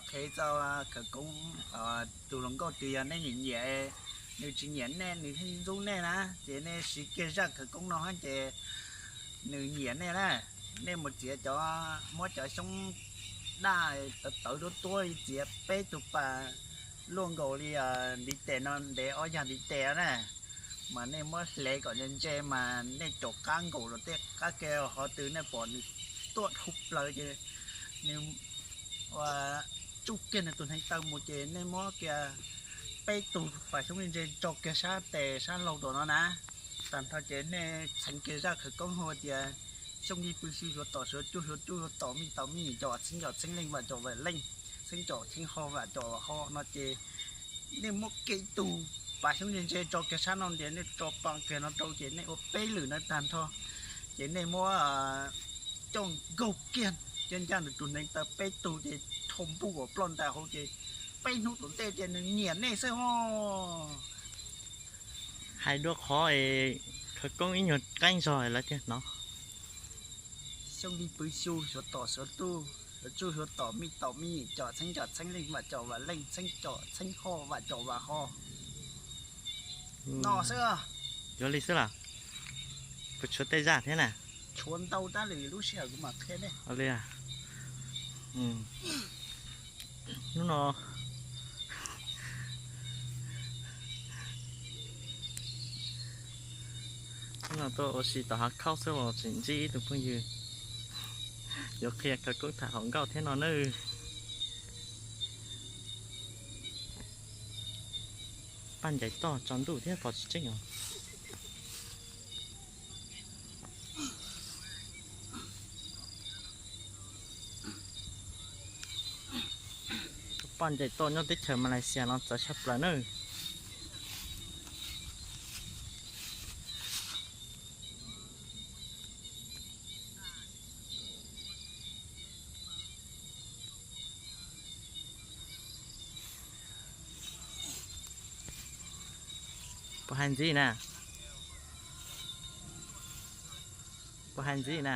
qhev txog khawv koob, tus hluas nkauj twg yog nej nyiam nyiam, nws tsis nyiam nej, nws thiaj ntxub nej na, ces nej siv kiag zaj khawv koob no ces nws nyiam nej na. Nej mus txiav cov, muab cov xyoob daj tawv tawv duab tuab li txiav peb tug pas luaj nkaus li ntiv tes no ntev ob yag ntiv tes na, mas nej muab hle kom ntse ntse mas nej caum qab nkaus los tej qab ke, qhov twg nej pom nws tuaj dhau plaws ces nws ua tsuj kiag nws tus hneev taw mus ces nej muab kiag peb tug pas xyoob ntse ntse tso kiag sab tes sab laug tom no na. Tag nrho ces nej txheev kiag zaj khawv koob hu tias xyoo li pw xyu xyuav tom xyuav tsuj xyuav tsuj xyuav tom mij tom mij, cov txheeb cov txheeb leej vam cov vam leej, txheeb cov txheeb ho vam cov ho no ces nej muab kiag ib tug pas xyoob ntse ntse tso kiag sab no ntias nej tso pa kiag no rau ces nej ua peb lwm na tag nrho ces nej muab coj nkaug kiag coj ncaj nws tus hneev taw peb tug ces dhau npuj kom ploj ntais hauv ces peb hnub tom ntej ces nws nyiam nej xwb os. Hais dua qhov es khawv koob ib nyuag qeeb zog lawv thiaj hnov. Xyoo li pw xyu xyuav tom xyuav tsuj xyuav tsuj xyuav tom mij tom mij, cov txheeb cov txheeb leej vam cov vam leej, txheeb cov txheeb ho vam cov vam ho no xwb. Yuav li xwb los? Puas tshuav tej zaj thiab na? Tshuav ntau tab lwm lub sij hawm kuv mam qhia nej li. Hnub no, hnub no tuaj ua si tom hav khaub xwb los tseem ntsib ib tug phooj ywg yuav qhia khawv koob tham hluas nkauj thiab no nawb. Paj ncaim toj tsaus ntuj thiab pom tsis tseeb os. Paj ncaim toj nyob teb chaws Malaysia no txawv tshaj plaws nawb. Puas hais ntxiv na? Puas hais ntxiv na?